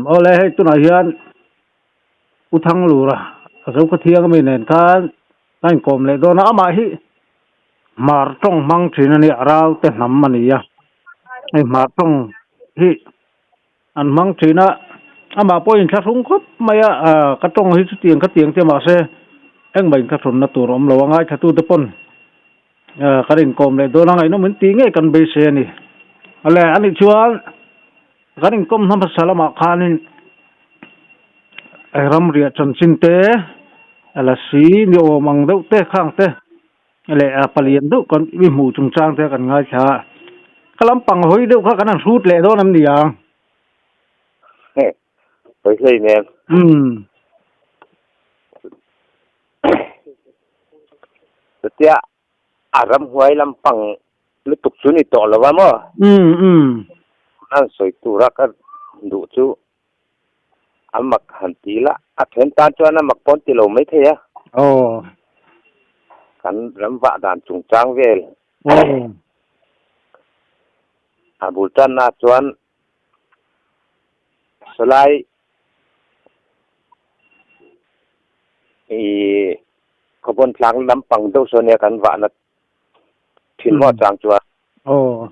Awle hei tunah hian U Thanglura a zo khaw thiang ami nen khan a inkawm leh dawn a, amah hi Hmar tawng hmang thin a nia, Raute hnam a ni a, hei Hmar tawng hi an hmang thin a, amah pawh inthlahrung khawp mai a, ka tawng hi chutiang khatiang te mahse engmah inthlahrunna tur a awm lo a, ngaithlatute pawn kan inkawm leh dawn a, ngaihnawm in tih ngei kan beisei a ni. Awle anih chuan kan inkawm hna hmasa lamah khanin ramriah chanchin te, lasi ni awm ang deuh te khang te leh palian deuh kan i hmuh chungchang te kan ngaithla a, ka lampang hawi deuh kha kan han hrut leh dawn em ni ang? Hawi hlei nen. Umm. Chutia a ramhuai lampang lutuk chu ni tawh lo a maw? Umm umm. An sawi tura ka duh chu a mak han ti la, a then tan chuan a mak pawn ti lo mai thei a. Aw. Kan ram vah dan chungchang vel. Aw. A bul tanna chuan sawlai i khawbawn tlang lampang deuh sawn nia kan vahna thin maw chang chuan. Aw.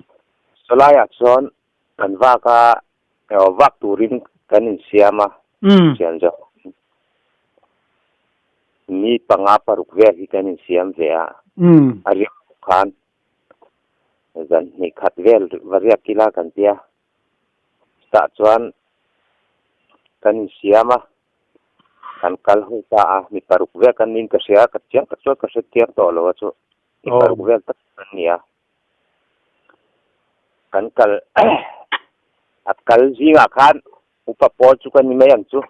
Sawlaiah chuan kan vak a, vak turin kan insiam a, thian zawk ni panga paruk vel hi kan insiam ve a, a riak khan zan hnih khat vel va riak ila kan tia, chutah chuan kan insiam a, kan kal ho ta a, mi paruk vel kan niin ka hria, ka chiang tak chuan ka hre chiang tawh lo a chu, mi paruk vel tak kan ni a. Kan kal a kal zingah khan upa pawl chu ka ni mai ang chu.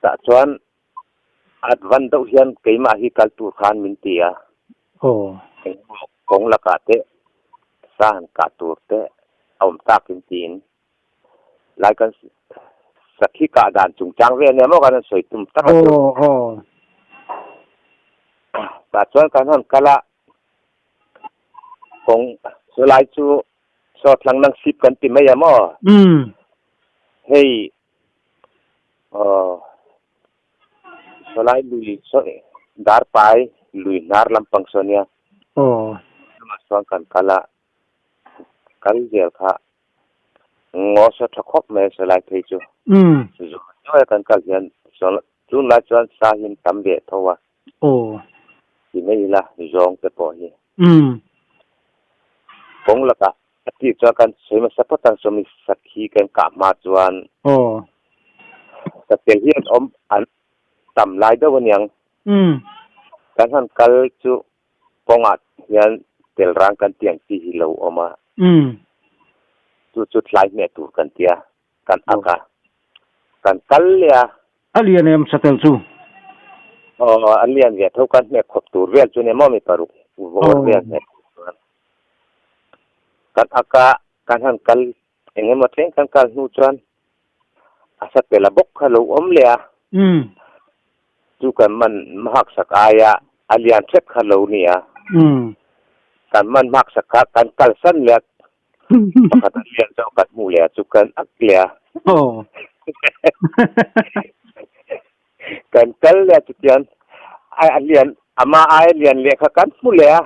Tah chuan at van deuh hian keimah hi kal tur khan min ti a. Engemaw kawng lakah te sa han kah tur te a awm takin tiin lai kan sakhi kah dan chungchang vel nia maw kan han sawi tum tak a chu. Tah chuan kan han kal a. Kawng chulai chu saw thlang nang sip kan ti mai a maw? Hei aw sawlai lui saw darpai lui hnar lampang saw nia. Chumah chuan kan kal a, kal zel kha ngaw saw tha khawp mai a sawlai phei chu. Zuai zuai a kan kal hian tunlai chuan sa hi an tam ve tho a. Aw. Ti mai ila zawng te pawh hi. Kawng lakah a tih chuan kan sawi hmasa phawt ang sawmi sakhi kan kah hma chuan. Aw. Satel hi an awm an tam lai deuh aniang. Kan han kal chu kawngah hian tel rang kan tih ang chi hi lo awm a. Chu chu thlai hmeh tur kan tia kan ak a. Kan kal leh a. A lian em satel chu? Aw, a lian ve tho kan hnek khawp tur vel chu nia maw mi paruk vawr vel hnek khawp chuan. Kan ak a, kan han kal eng emaw thleng kan kal hnu chuan a satel a bawk kha lo awm leh a. Chu kan man hmak sak aia a lian hrep kha lo nia. Kan man hmak sak kha kan kalsan leh a. Pakhat a lian zawk kan hmuh leh a chu kan ak leh a. Aw. Kan kal leh a chutiang a lian ama ai a lian leh kha kan hmu leh a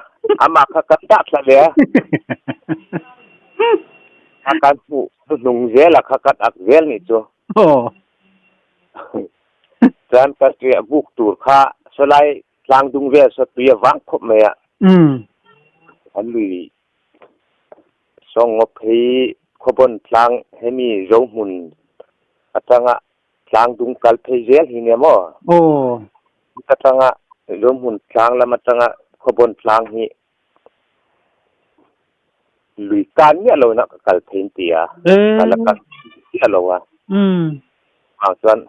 amah kha kan dah thla leh a. A kan hmuh hnuhnung zel a kha kan ak zel nih chu. Aw. Chuan kan riah buk tur kha sawlai tlang dung vel saw tui a vang khawp mai a. An lui Sawngawp hi Khawbawn tlang hemi Zohmun atanga tlang dung kal phei zel hi nia maw? Aw. Atanga Zohmun tlang lam atanga Khawbawn tlang hi lui kan miah lo na ka kal phei an ti a, ka la kal miah lo a. Vang chuan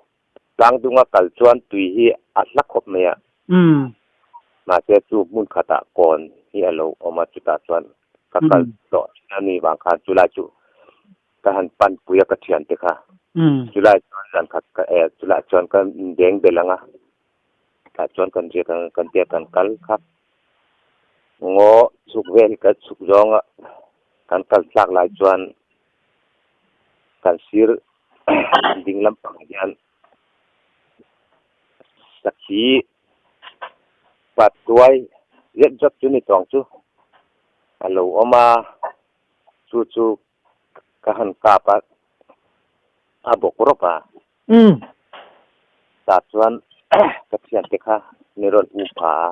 Tlang dunga kal chuan tui hi a hla khawp mai a. Mahse chu hmun khatah kawn hi a lo awm a, chutah chuan ka kal tawh thin a ni vang khan chulai chu ka han pan pui a ka thiante kha. Chulai chuan zan khat ka eh chulai chuan ka beng bel ang a, tah chuan kan riak ang kan tia kan kal kha. Ngaw chhuk vel ka chhuk zawnga kan kal thlak lai chuan kan sir. Ding lampang hian sakhi pa tuai zet zawt chu ni tawng chu a lo awm a, chu chu ka han kap a, a bawk rawp a. Tah chuan ka thiante kha min rawn um pha a,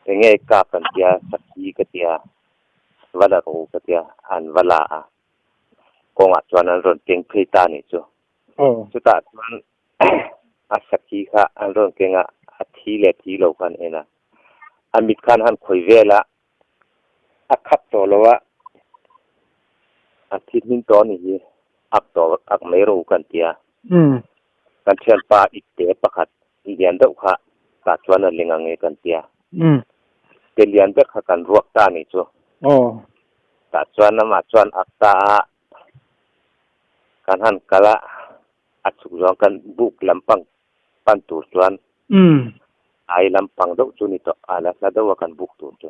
enge kap an tia sakhi ka tia va la rawh u ka tia an va la a. Kawngah chuan an rawn keng phei ta a nih chu. Chutah chuan a sakhi kha an rawn keng a, a thi leh thi lo kha an en a. A mit khan han khawi vel a, a khap tawh lo a, a thi hmin tawh a nih hi, ak tawh ak mai rawh u kan ti a. Kan thianpa ipte pakhat lian deuh kha tah chuan a ling ang e kan ti a. Te lian ber kha kan ruak ta a nih chu. Tah chuan amah chuan ak ta a, kan han kal a, a chhuk zawng kan buk lampang pan tur chuan ai lampang deuh chu ni tawh, a la hla deuh a kan buk tur chu.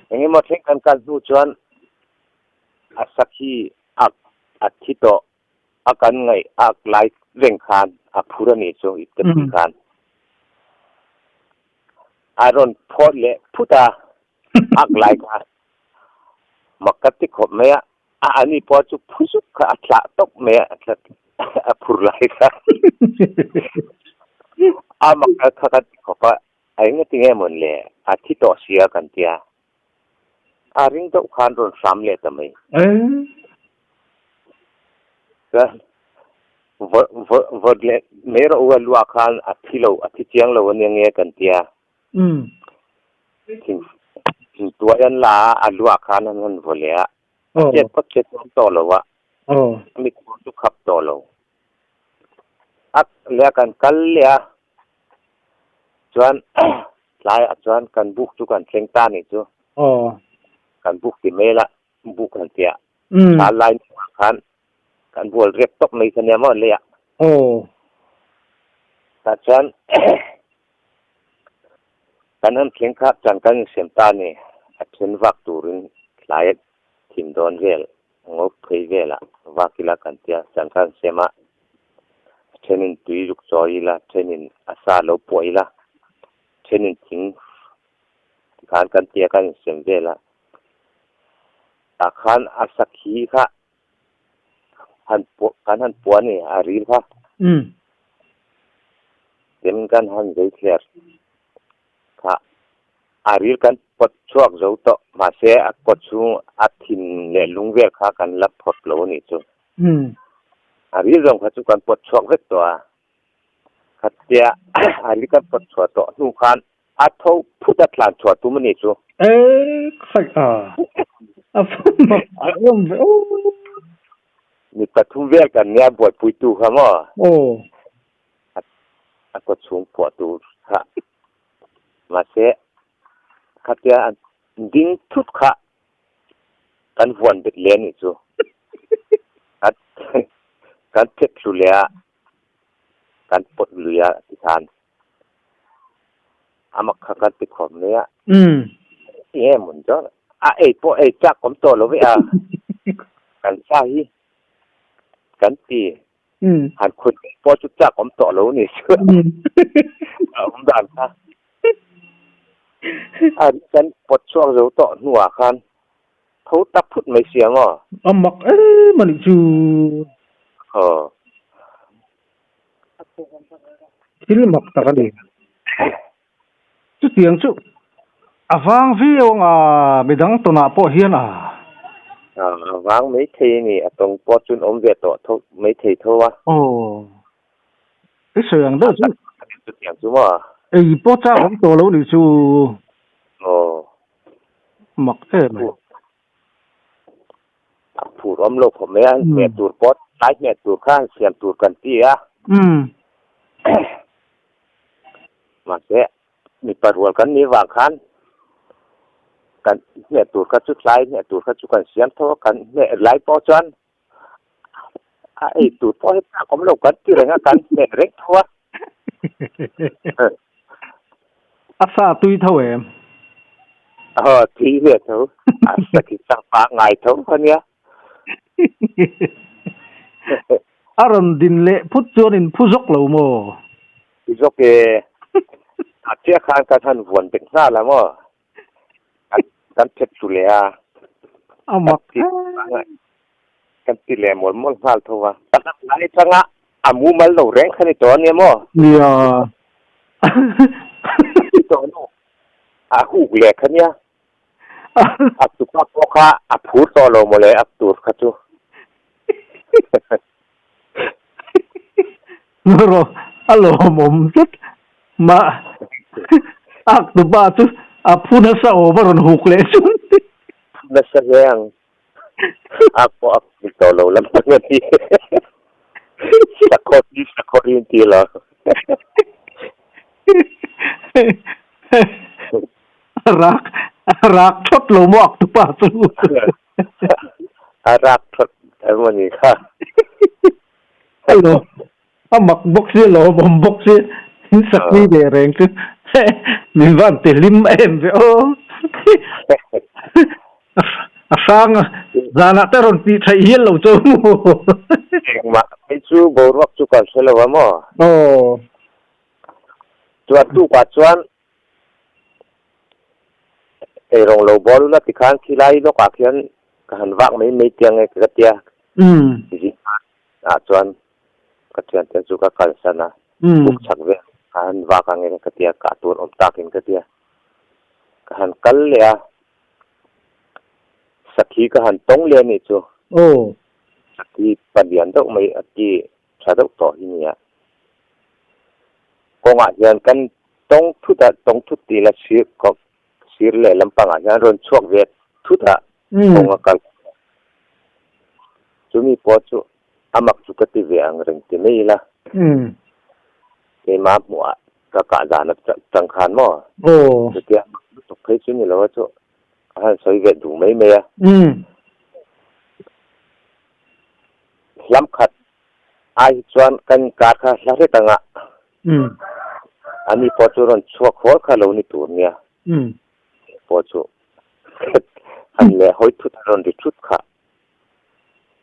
Eng emaw thleng kan kal hnu chuan a sakhi ak a thi tawh a kan ngaih ak lai reng khan a phur a nih chu ip ka ti khan a rawn phawt leh phut a ak lai kha mak ka ti khawp mai a a ani pawh chu phu zuk kha a thlah tawp mai a a phur lai kha a mak kha ka ti khawp a a engati nge mawn le a thi tawh sia kan tia A ring deuh khan rawn hram leh ta mai. Chuan vawt leh mai rawh u a luah khan a thi lo, a thi chiang lo ania nge kan tia. Thing tuai an la a, a luah khan an han vaw leh a. A chet phawt che chuan tawh lo a, a mitkhur chu khap tawh lo. A leh a kan kal leh a, Chuan tlaiah chuan kan buk chu kan thleng ta nih chu. Kan buk ti mai la, buk han tia. Thla lai hnuah khan kan bual rep tawp mai kha nia maw leiah. Tah chuan kan han thleng kha chuan kan insem ta ni. A then vak turin tlai thim dawn vel Ngawk phei velah vak ila kan tia chan khan sem a, thenin tui zuk chawi ila, thenin a sa lo puah ila, thenin thing tikhan kan tia kan insem vel a, tah khan a sakhi kha han puah kan han puah a ni a ril kha tin kan han zei thler kha a ril kan pawt chhuak zo tawh mahse a kaw chhung a thin leh lung vel kha kan la phawt lo a nih chu. A ril zawng kha chu kan pawt chhuak vek tawh a, khatia a ril kan pawt chhuah tawh hnu khan a tho phut a tlan chhuah tum a nih chu. Eii khaih a, a mak a awm ve aw. Mi pathum vel kan nia buaipuitu kha maw? Aw. A kaw chhung phuah tur kha mahse khatia an ding thut kha kan vuan bet leh anih chu kan phet thlu leh a kan pawt lui a tikhan a mak kha kan ti khawm mai a enge mawn chuan a ei pawh ei chak awm tawh lo vek a kan sa hi kan ti Han khut pawh chu chak awm tawh lo ni chu a awm dan kha. A kan pawt chhuak zo tawh hnuah khan tho ta phut mai si ang aw. A mak em a nih chu. Aw. Thil mak tak a ni. Chutiang chu a vang viau anga midang tawnah pawh hian a. A vang maithei a ni, a tawng pawh chuan awm ve tawh tho maithei tho a. Aw, i sawi ang deuh chu. Chutiang chu maw? Ei pawh chak awm tawh lo nih chu. Aw. Mak em mai. A phur awm lo khawp mai a, hmeh tur pawh tlai hmeh tur kha an siam tur kan ti a. Mahse, mipa rual kan nih vang khan kan hmeh tur kha chu tlai hmeh tur kha chu kan siam tho a, kan hmeh lai pawh chuan a ei tur pawh hi tlak awm lo kan ti reng a, kan hmeh reng tho a. A sa tui tho em? Aw, tui ve tho. A sa khi chang pa ngai tho kha nia. A rawn din leh phut chuan in phu zawk lo maw? Phu zawk e. A chiah khan kan han vuan bet nghal a maw? Kan phet thlu leh a. A mak Kan ti leh mawl mawl nghal tho a. Ka hlap lai atanga a mumal lo reng kha ni tawh a nia maw? Nia. A ti tawh nu. A huk leh kha nia. A tupa pawh kha a phur tawh lo mawle a tur kha chu. Rawh a lawmawm zet mah ak tupa chu a phu nasa awm a rawn huk leh chu. Phu nasa hle ang. Ak pawh a phur tawh lo lam ang a ni. Sakawr hi sakawr hi an ti lo. A rak a rak thawt lo maw ak tupa chu. A rak thawt emaw ni kha. Hello. A mak bawk si a lawmawm bawk si in sakni leh reng chu min van ti hlim em ve aw. A hrang zanah te rawn tih theih hial lo chu maw. Engmah hei chu boruak chu kan hre lo a maw. Aw. Chuan tukah chuan Eirawng lo bawl ula tikhan khilai lawkah khian ka han vak mai mai tiang e ka tia. Zingah chuan ka thiante chu ka kalsan a, buk chhak vel ka han vak ang e ka tia, kah tur awm takin ka tia. Ka han kal leh a, sakhi ka han tawng leh a nih chu. Sakhi palian deuh mai a ti tha deuh tawh hi nia. Kawngah hian kan tawng thut a, tawng thut tih la sir kawp sir leh lampangah hian rawn chhuak ve thut a, kawng a kal a. Chumi pawh chu a mak chu ka ti ve ang reng ti mai ila. Keimah hmuhah ka kah dan atang khan maw? Chutia mak lutuk phei chu ni lo a chu a han sawi ve duh mai mai a. Hlam khat ai hi chuan kan inkar kha hla hrek anga ani pawh chu rawn chhuak hawl kha lo ni tur nia pawh chu han leh hawi thut a rawn ri thut kha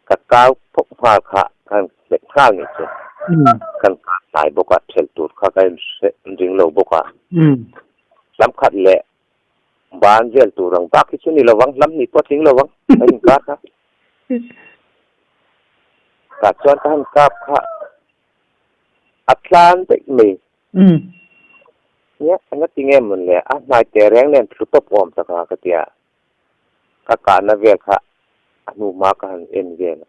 ka kau phawk nghal kha kan hmet nghal ni chu kan kar hnai bawk a thelh tur kha ka inring lo bawk a hlam khat leh Ban vel tur ang bak hi chu ni lovang, hlam ni pawh tling lovang a inkar kha. Tah chuan ka han kap kha a tlan daih mai. Nia, eng a ti nge mawn le, a hnai teh reng nen thlu tawp awm tak a ka ti a. Ka kahna vel kha a hnu hma ka han en vel a.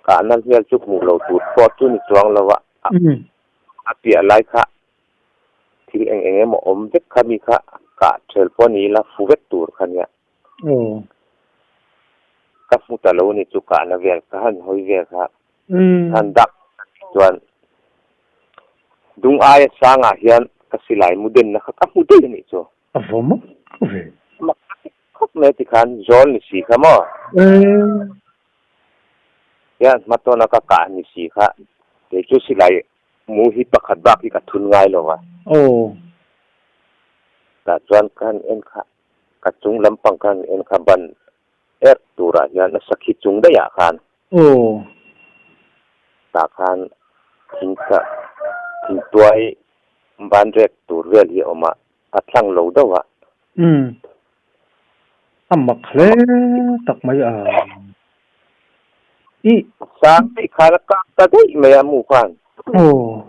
Kahna hmel chu hmuh lo tur pawh chu ni chuang lo a, a piah lai kha Thil eng eng emaw awm vek kha mi kha kah ṭhel pawh ni ila fu vek tur kha nia. Ka hmu ta lo ni chu kahna vel ka han hawi vel kha han dak chuan dung aia sangah hian ka silai mu denna kha ka hmu daih a nih chu. A va mak ve. Mak khawp mai tikhan zawl ni si kha maw? Hian hmatawna ka kah ni si kha kei chu silai Mu hi pakhat bak hi ka thun ngai lo a. Aw. Tah chuan ka han en kha, ka chung lampang ka han en kha ban erh turah hian a sakhi chung daih ah khan. Aw. Tah khan thing ka thing tuai ban rek tur vel hi a awm a, a tlang lo deuh a. Umm. A mak hle tak mai a. I. Sang daih khan a kak ta daih mai a mu khan. Aw.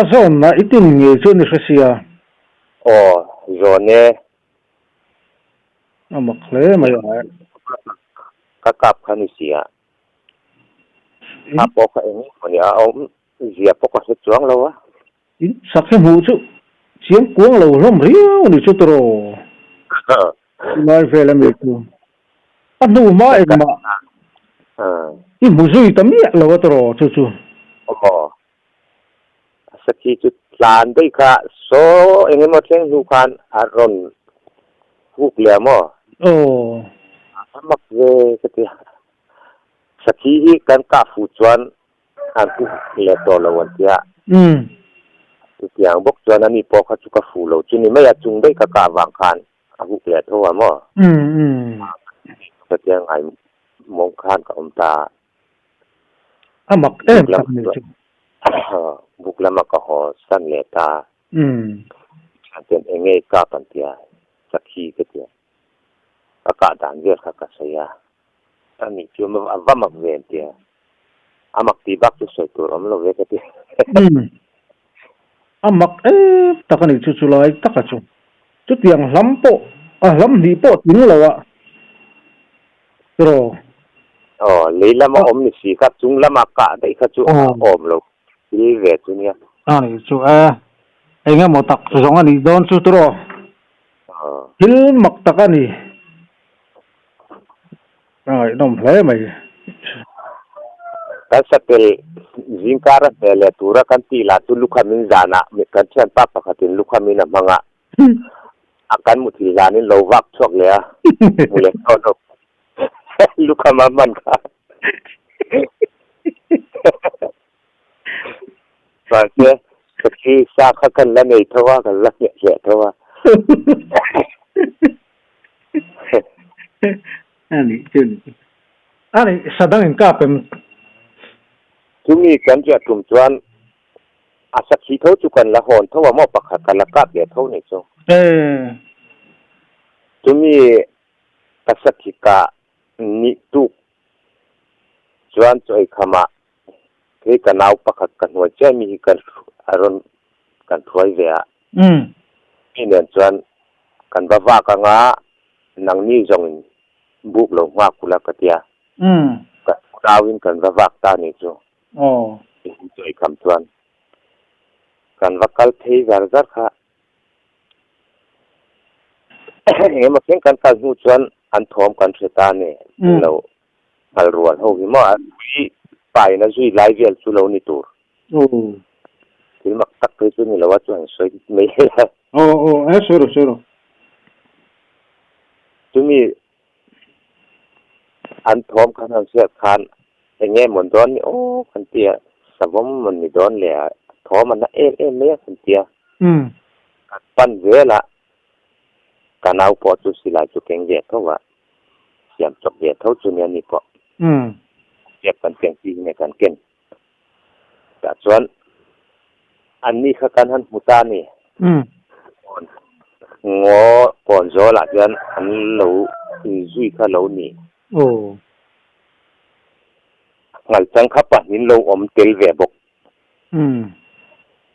A zawnna i tin ngei chu ni hre sia. Aw, zawn e. A mak hle mai a. Ka kap kha ni sia. A pawh kha eng emaw ni a awm zia pawh ka hre chuang lo a. In sak hi hmuh chu chiang kuang lo hlawm riau a ni chu tawh. Lai vel a mi chu a hnu hma engmah i hmu zui ta miah lo a tawh chu chu. Aw a sakhi chu tlan daih kha saw eng emaw thleng hnu khan a rawn huk leh a maw? Aw. A mak ve ka ti a. Sakhi hi kan kah fuh chuan An pu leh tawh lo an tia. Chutiang bawk chuan ani pawh kha chu ka fuh lo chu ni mai a, chung daih ka kah vang khan a huk leh tho a maw? Ka tia ngai mawng khan ka awm ta a. A mak em tak ni chu. Buk lama ka haw san leh ta. Thianten eng nge kap an tia, sakhi ka tia. Ka kah dan vel kha ka sawi a. A nih chu a va mak ve an tia. A mak tih bak chu sawi tur awm lo ve ka ti. A mak em tak a nih chu chulai taka chu. Chutiang hlam pawh a hlam hnih pawh tling lo a tiraw. Aw, lei lama awm ni si kha chung lama kah daih kha chu a awm lo thil ve chu nia. A nih chu e, eng emaw tak zawng a nih dawn chu tiraw. Thil mak tak a ni. A ngaihnawm hle mai. Kan satel zingkara hmel leh tura kan tih lah chu lukhamin zanah kan thianpa pakhatin lukhamin a hmang a, a kan muthilh hlanin lo vak chhuak leh a, hmu leh tawh lo. Lukham a hman kha. Mahse, sakhi sa kha kan la nei tho a, kan la hmeh hleh tho a. A nih chu ni. A nih, sadang in kap em? Chumi kan riah tum chuan a sakhi tho chu kan la hawn tho a maw pakhat kan la kap leh tho nih chu. Chumi ka sakhi kah nih tuk chuan chaw ei khamah Kei ka nau pakhat ka hnuai chiah mi hi ka a rawn kan thuai ve a. Mi nen chuan kan va vak anga nangni zawngin buk lo nghak ula ka tia. Kan unauin kan va vak ta ni chu. Chaw ei kham chuan kan va kal phei zar zar kha. Engemaw thleng kan kal hnu chuan an thawm kan hre ta ni. Englo Nghal rual ho hi maw a ui pain a zui lai vel chu lo ni tur. Thil mak tak phei chu ni lo a chu han sawi mai hle a. Aw aw e sawi rawh sawi rawh. Chumi an thawm khan han hriat khan eng nge mawn dawn ni aw kan ti a, savawm mawn ni dawn le a thawm a na em em mai a kan ti a. Kan pan zel a, ka nau pawh chu silai chu keng ve tho a. Siam chawp ve tho chu nia ni pawh. Biak kan keng chi hi nge kan ken. Tah chuan an ni kha kan han hmu ta a ni. Ngaw kawn zawlah hian an lo inzui kha lo ni. Ngalchang kha pahnih lo awm tel ve bawk.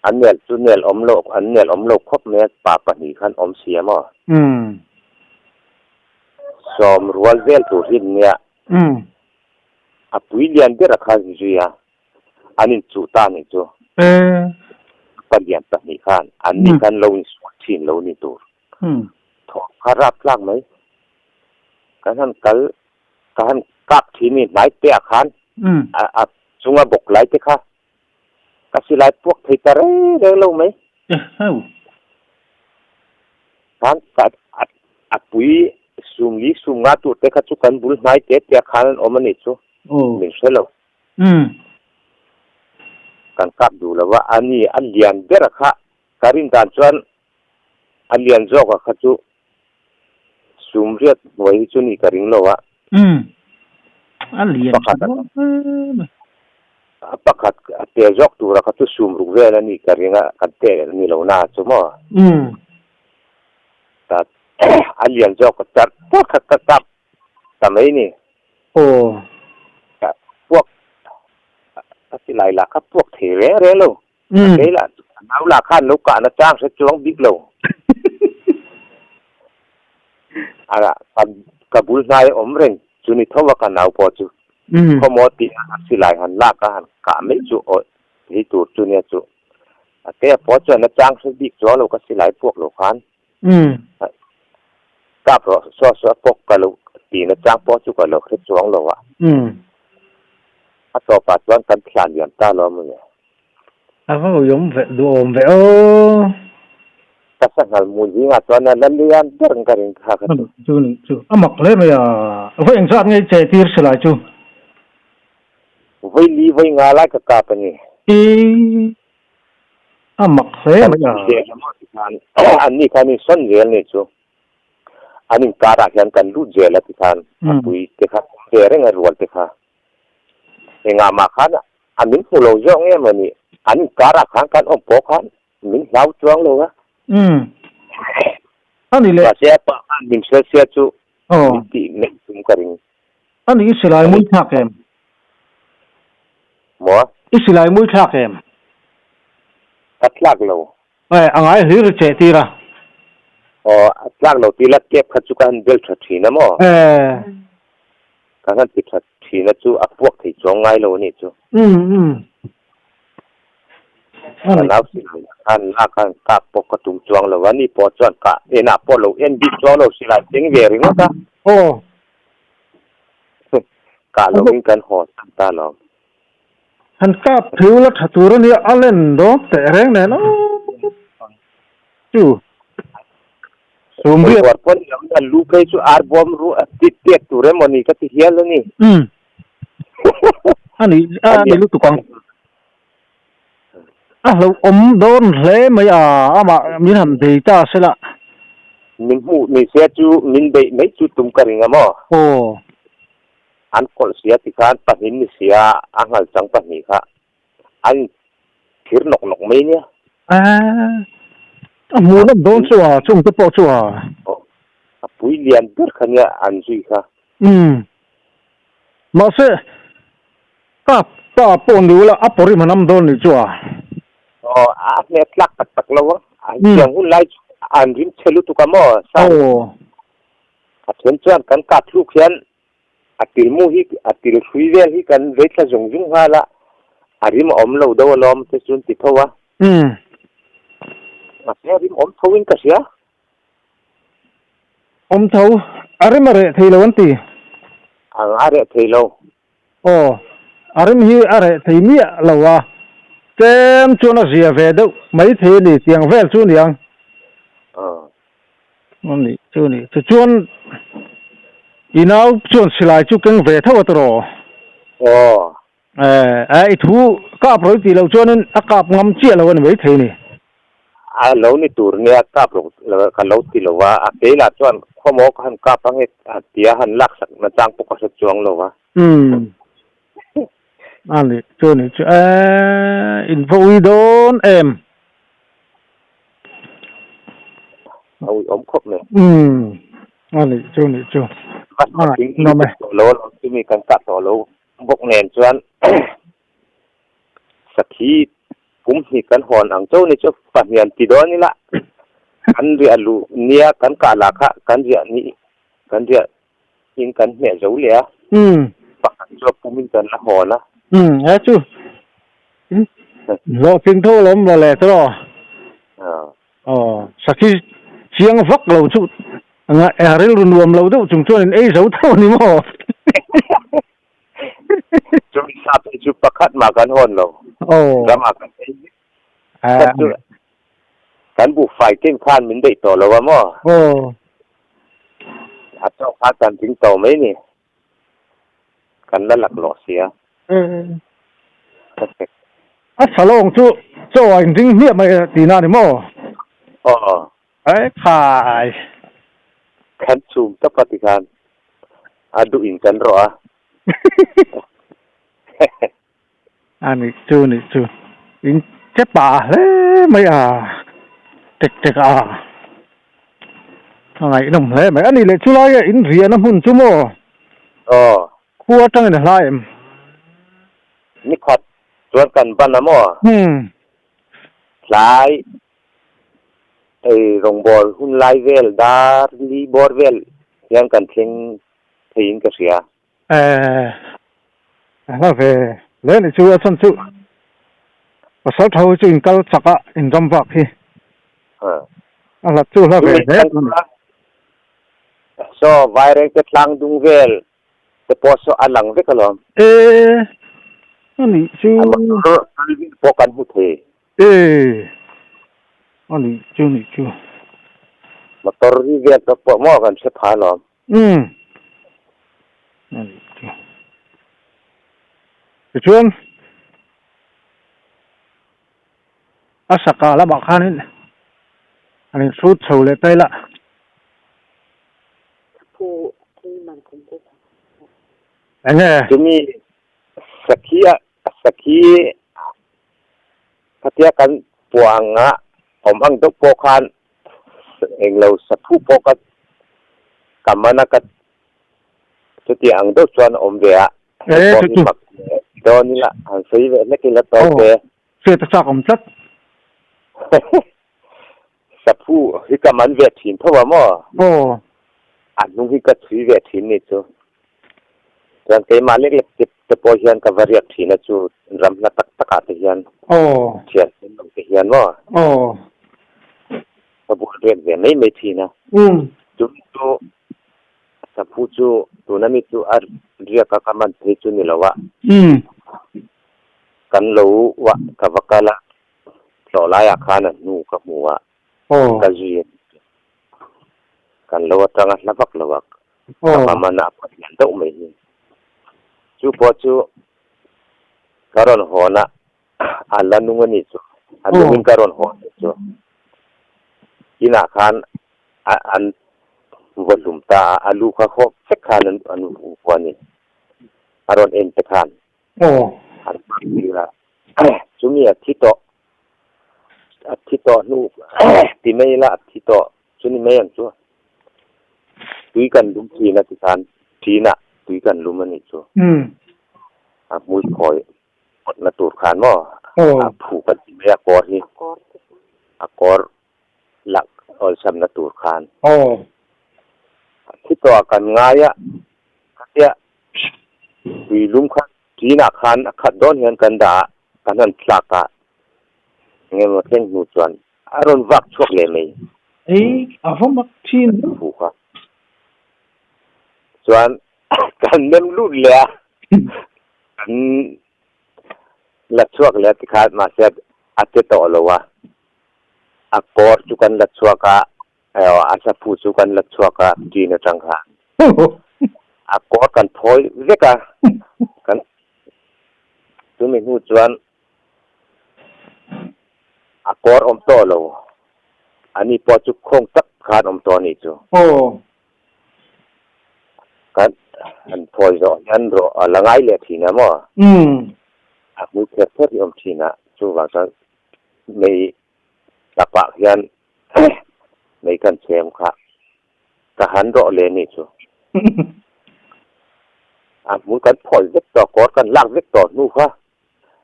An nel chu nel awm lo, an nel awm lo khawp mai a, pa pahnih khan awm si a maw? Sawm rual vel tur hi nia. A pui lian ber a khan zui a, an inchuh ta nih chu. Pa lian pahnih khan an ni khan lo insual thin lo ni tur. Thawm kha rap tlak mai. Kan han kal Ka han kap thin ni hnai te ah khan a chunga bawk lai te kha ka silai puak thei ta reng reng lo mai. Khan ka a pui sum li sum nga tur te kha chu kan bul hnai te te ah khan an awm a nih chu min hre lo. Kan kap duh lo va, a ni a lian ber a kha ka rin dan chuan a lian zawk a kha chu Sum riat hnuai hi chu ni ka ring lo a. Umm. A lian tha dawn hle mai. A pakhat a te zawk tura kha chu sum ruk vel a ni ka ring a, kan te ni lo na chu maw. Umm. Ta a lian zawk a char char kha ka kap ta mai ni. Aw. Ka puak a silai lah kha puak thei reng reng lo. A kei lah a nau lah khan lo kahna chang hre chuang bik lo. A ka bul hnai a awm reng chu ni tho a ka nau pawh chu. Khawmaw tih a silai han lak a han kah mai chu aw thei tur chu nia chu. A kei a pawh chuan a chang hre bik chuang lo ka silai puak lo khan. Kap rawh saw saw pawk ka lo tihna chang pawh chu ka lo hre chuang lo a. A tawpah chuan kan thlan liam ta lo a maw le. A va uiawm ve duhawm ve aw. Ka sanghal mu zingah chuan a la lian ber ang ka ring kha kha chu. Chu ni chu a mak hle mai a. Vawi engzat nge i che tir si lai chu? Vawi li vawi nga lai ka kap a ni. I a mak hle mai a. An ni khan in sawn zel ni chu. An inkarah hian kan lut zel a tikhan a pui te kha ve reng a rual te kha. Engah mah khan. A min hmu lo zawk nge maw ni? An inkar ah khan kan awm pawh khan min hlau chuang lo a. Umm. A ni le. Mahse a pa khan min hriat sia chu min tih mai tum ka ring. A ni i silai mui thlak em? Maw? I silai mui thlak em? Ka tlak lo. Eh, a ngai hlir che tir a. Aw, a tlak lo tih la kep kha chu ka han bel tha thin a maw? Eh. Ka han ti tha thin a chu a puak thei chuang ngai lo a nih chu. Um um. Ka nau silai khan lak khan kak pawh ka tum chuang lo a, ni pawh chuan kah enah pawh lo en bik chuang lo silai teng ve ringawt a. Aw. Kah lovin kan haw san ta lo. Han kap phiu la tha tur a nia, a len dawn teh reng nen aw chu sum riat. Hawi pawh ni lo in an lu phei chu ar bawm ru a tit tiat tur emaw ni ka ti hial a ni. Umm a ni a ni lutuk ang. A hlauhawm dawn hle mai a, amah min han bei ta se la. Min hmuh ni se chu min beih mai chu tum ka ring a maw? Aw. An kawlh sia ti khan pahnih ni sia a nghal chang pahnih kha an thir nawk nawk mai nia. Aaa a hmuh nawk dawn chu a chung te pawh chu a. Aw a pui lian ber kha nia an zui kha. Umm mahse kap pa pawh ni ula a pawrim a nam dawn ni chu a. Aw a hmel tlak tak tak lo a, an tiang hun lai chu an rim chhe lutuk a maw sa. Aw. A then chuan kan kap thluk hian a tilmu hi a til hrui vel hi kan vei thla zung zung nghal a, a rim a awm lo deuh alawm te chuan ti tho a. Umm. Mahse a rim awm tho in ka hria. Awm tho, a rim a reh thei lo an ti. A reh thei lo. Aw, a rim hi a reh thei miah lo a, tlem chuan a zia ve deuh mai thei a ni tiang vel chu niang. Aw. A nih chu ni. Tichuan i nau chuan silai chu keng ve tho a tawh. Aw. Eh, i thu kap rawih tih loh chuanin a kap ngam chiah lo a ni maithei ni. A lo ni tur nia kap lo ka lo ti lo a, a kei lah chuan khawmaw ka han kap ang e tia han laksak na chang pawh ka hre chuang lo a. Umm. A nih chu ni chu. Eh, in va ui dawn em? A ui awm khawp mai. Umm a nih chu nih chu. A ngaihnawm e. Lo lo chumi kan kah tawh lo bawk nen chuan sakhi kum hnih kan hawn ang cho ni chu pahnian ti dawn ila kan riah luh nia kan kah lah kha kan riah ni kan riah in kan hmeh zo leh a. Umm. Pakhat chu a pum in kan la hawn a. Umm he chu hlawhtling tho alawm maw le tawh. Aw sakhi chiang vak lo chu anga rilru nuam lo deuh chung chuan in ei zo tho a ni maw. Chumi sa phei chu pakhat mah kan hawn lo. Aw. Ramah kan ei vek. Khat chu kan buhfai ken khan min daih tawh lo a maw? Aw. A tawk khan kan ding tawh mai ni. Kan la laklawh sia. A salawng chu chaw a inring hmiah mai tihna a ni maw? Aw. E khai. Kan chhum tawp a tikhan a duh in kan rawh a. A nih chu nih chu in che pah hle mai a tek tek a a ngaihnawm hle mai a nih leh chulai a in riahna hmun chu maw Aw khua atangin a hla em Nikhat chuan kan ban a maw Hmm Tlai hei rawngbâwl hun lai vel dar li bawr vel hian kan thleng theiin ka hria. Eh, a hla ve hle ni chu a chhan chu pasal tho hi chu in kal chak a in ram vak hi a hlat chu hla ve hle a ni. Saw vairengte tlang dung vel te pawh saw a lang vek alawm. Eh, a nih chu. A motor kal vel pawh kan hmu thei. Eh, a nih chu nih chu. Motor ri vel te pawh maw kan hre pha alawm. Umm. A nih chu. Tichuan a saka lamah khanin an inhrut chho leh ta ila. Enge? Chumi sakhi a. Sakhi khatia kan puah anga awm ang deuh pawh khan englo saphu pawh ka ka man a ka chuti ang deuh chuan a awm ve a. Hei pawh hi mak dawn ila han sawi ve hlek ila tawk te. Hriat a chak awm tlat. Saphu hi ka man ve thin tho a maw? Aw. A hnung hi ka chhui ve thin ni chu. Chuan keimah lek lek te te pawh hian ka va riak thin a chu ram hla tak tak ah te hian. Aw. Thian sen lo te hian maw? Aw. Ka bual riak ve mai mai thin a. Umm. Chu chu Saphu chu tuna mi chu a riak a ka man phei chu ni lo a. Umm. Kan lo ah ka va kal a. Tlawh laiah khan a hnu ka hmu a, ka zui a ni chu. Kan lo atanga hla vak lo a, ka hma mana a pawh lian deuh mai hi. Chu pawh chu ka rawn hawn a, a la nung a ni chu. A nungin ka rawn hawn a chu. Inah khan an vaw hlum ta a, a lu kha hawk vek khan an vuah a ni. A rawn en te khan. An hmang tir a, chumi a thi tawh, a thi tawh hnu ti mai ila a thi tawh chu ni mai ang chu. Tui kan lum thin a ti khan thin ah tui kan lum a nih chu. A hmui phawi pawtna tur khan maw a phu kan ti mai a kawr hi a kawr lak awlsamna tur khan. A thi tawh ah kan ngai a, khatia Tui lum kha ṭinah khan a khat dawn hian kan dah a, kan han thlak a, eng emaw thleng hnu chuan a rawn vak chhuak leh mai. Ei, a va mak ṭhin hle. Fu kha chuan kan nem lut leh a, kan la chhuak leh a tikhan mahse a che tawh lo a, a kawr chu kan la chhuak a, A saphu chu kan la chhuak a, ṭin aṭang kha. A kawr kan phawi vek a, kan chumi hnu chuan a kawr awm tawh lo. Ani pawh chu khawng tak khan awm tawh a nih chu. Kan han phawi zawh hian rawh a la ngai leh ṭhin a maw? A hmui kher kher hi awm ṭhin a, chuvang chuan mei Tapah hian mei kan chhem kha ka han rawh le ni chu. A hmul kan phawi vek tawh, kawr kan lak vek tawh hnu kha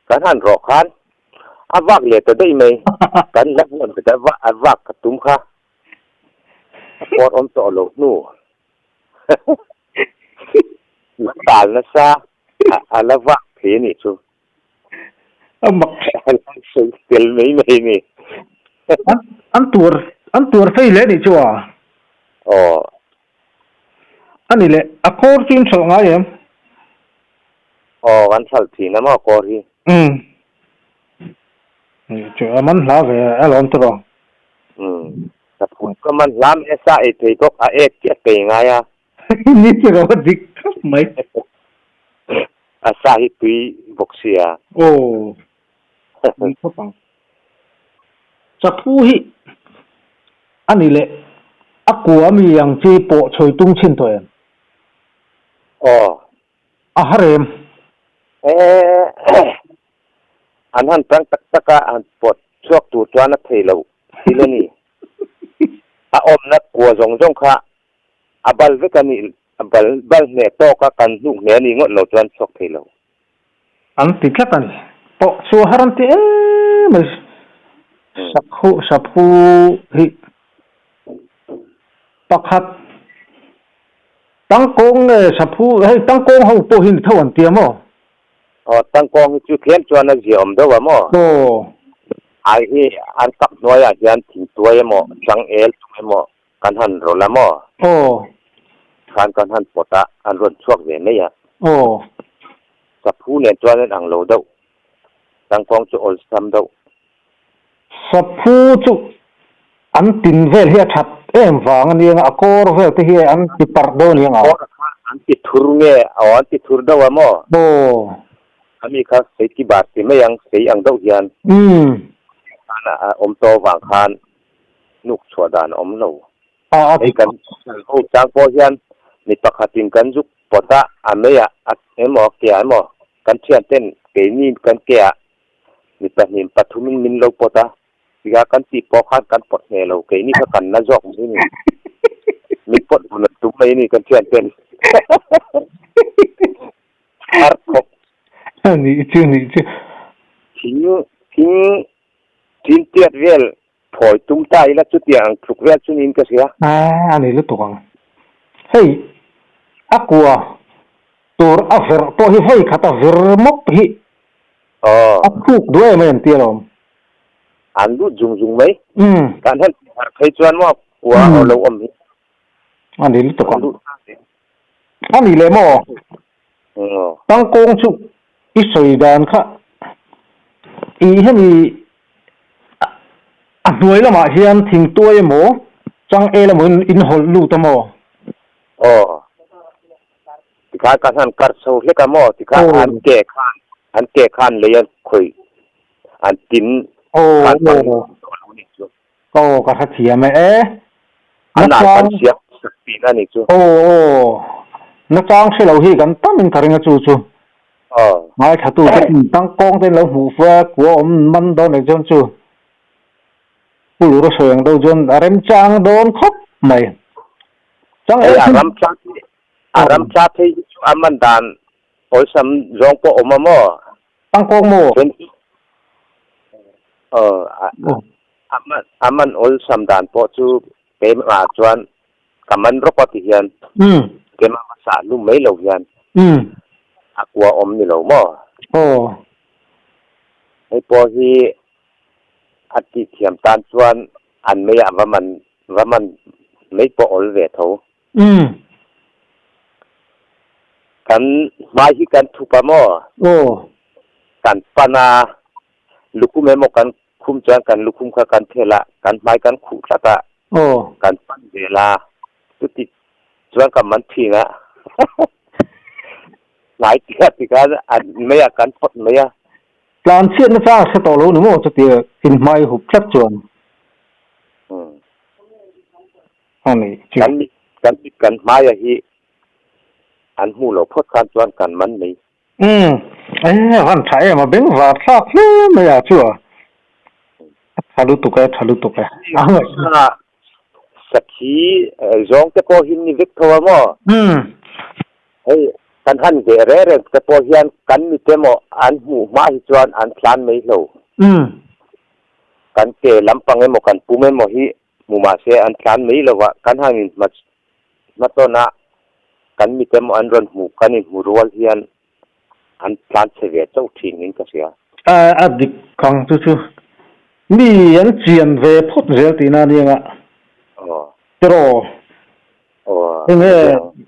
kan han rawh khan a vak leh ta daih mai. Kan la vuan ta a vak ka tum kha a kawr awm tawh lo hnu. La tal nasa a la vak thei a nih chu. A mak sawi tel mai mai ni. An tuar an tuar phei hle nih chu a. Aw. A ni le, a kawr chu in hralh ngai em? Aw, kan hralh thin a maw kawr hi. Umm. Chu a man hla ve alawm tawh. Umm. Ka phut ka man hla mai a sa ei thei bawk a ek chiah pei ngai a. Ni chu ro dik khawp mai. A sa hi tui bawk sia. Aw. Tui khawp ang. Chaphu hi a ni leh a kua mi ang chi pawh chhawi tum chhin tawh em? Aw. A har em? Eh. An han tang tak tak a, an pawt chhuak tur chuan a thei lo thil a ni. A awmna kua zawng zawng kha A bal vek a nih, a bal bal hneh tawk a, kan hnuk hneh a nih ngawt lo chuan chhuak thei lo. An ti tlat a ni. Pawh chu a har an ti em mai. Saphu saphu hi pakhat tangkawng nge saphu hei tangkawng ho pawh hi ni tho an ti a maw? Aw tangkawng hi chu tlem chuan a ziaawm deuh a maw? Aw. Ai hi an kap hnuaiah hian thingtuai emaw changel chung emaw Kan han rawlh a maw? Aw. Khan kan han pawt a, an rawn chhuak ve mai a. Aw. Saphu nen chuan an ang lo deuh. Tangkawng chu awlsam deuh. Saphu chu an tin vel hi a that em vang a nia, a kawr vel te hi an ti parh deuh a nia. Kawr kha an ti thur nge? Aw, an ti thur deuh a maw? Aw. Ami kha sei ti bar ti mai ang, sei ang deuh hian. Umm. Khan a awm tawh vang khan Hnuk chhuah dan a awm lo. Hei kan ho chang pawh hian mi pakhatin kan zuk pawt a, a meiah a emaw a kia emaw kan thianten Keini kan ke ah mi pahnih pathumin min lo pawt a, tikah kan tih pawh khan kan pawt hneh lo, keini kha kan na zawk mai a ni. Min pawt hun an tum mai a ni kan thian ten. Har khawp. A nih chu nih chu. Thing thing tin tiat vel Thawi tum ta ila chutiang ang tluk vel chu niin ka hria. A ni lutuk ang. Hei, a kua tur a verh pawh hi vawi khat a vir mawp hi a thuk duai mai an ti alawm. An lut zung zung mai. Kan han tih harh phei chuan maw kua a lo awm hi. A ni lutuk ang. A ni leh maw? Tangkawng chu i sawi dan kha i hemi a hnuai lamah hian thingtuai emaw changel emaw in in hawlh lut a maw? Aw, tikhan ka hlan kar chho hlek a maw? Tikhan an ke khan an ke khan lei an khawih an tin khan pang tawh lo ni chu. Aw ka hrethiam e e. A nal kan siam sak tihna a nih chu. Aw aw nachang hre lo hi kan tam in ka ring a chu chu. Aw. Ngaithla tu te in tangkawng te in lo hmuh fua kua awm man dawn leh chuan chu Pu Lura sawi ang deuh chuan a remchang dawn khawp mai. Chang Hei a ram tla a ram tla phei hi chu a man dan awlsam zawng pawh awm a maw? Tangkawng maw? Aw a man awlsam dan pawh chu keimah chuan ka man rawp a ti hian keimah hmasa lum mai lo hian a kua awm ni lo maw? Aw. Hei pawh hi a tih thiam tan chuan an meiah va man va man mai pawh awl ve tho. Kan hmai hi kan thup a maw? Aw. Kan pan a, lukhum emaw kan khum chuan kan lukhum kha kan thel a, kan hmai kan khuh tlat a, Aw. kan pan zel a, chuti chuan ka man thin a. Hnai tia tikhan an meiah kan phawt mai a. Tlan chhiatna chang a hre tawh lo ni maw chutia in hmai hup tlat chuan. A ni chu. Kan mit kan mit kan hmaia hi an hmuh loh phawt khan chuan kan man mai. Umm e a van tha em a beng var thlak hle mai a chu a a tha lutuk e a tha lutuk e a ngaih Sakhi zawng te pawh hi ni vek tho a maw? Umm. Hei kan han ve reng reng te pawh hian kan mit emaw an hmuh hma hi chuan an tlan mai lo. Umm. Kan ke lampang emaw kan pum emaw hi Hmu mahse an tlan mai lo a, kan han inhma hmatawn a, kan mit emaw an rawn hmuh kan inhmu rual hian an tlan chhe ve chauh thin in ka hria. A dik ang chu chu mi an chian ve phawt zel tihna a nia nga. Aw. Tiraw. Aw. Enge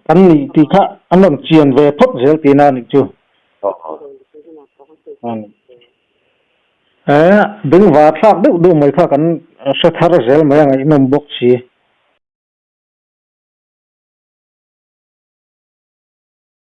an nih tih kha an rawn chian ve phawt zel tihna a nih chu. Aw. A ni. He bengvar thlak deuh deuh mai kha kan hre thar zel mai a ngaihnawm bawk si.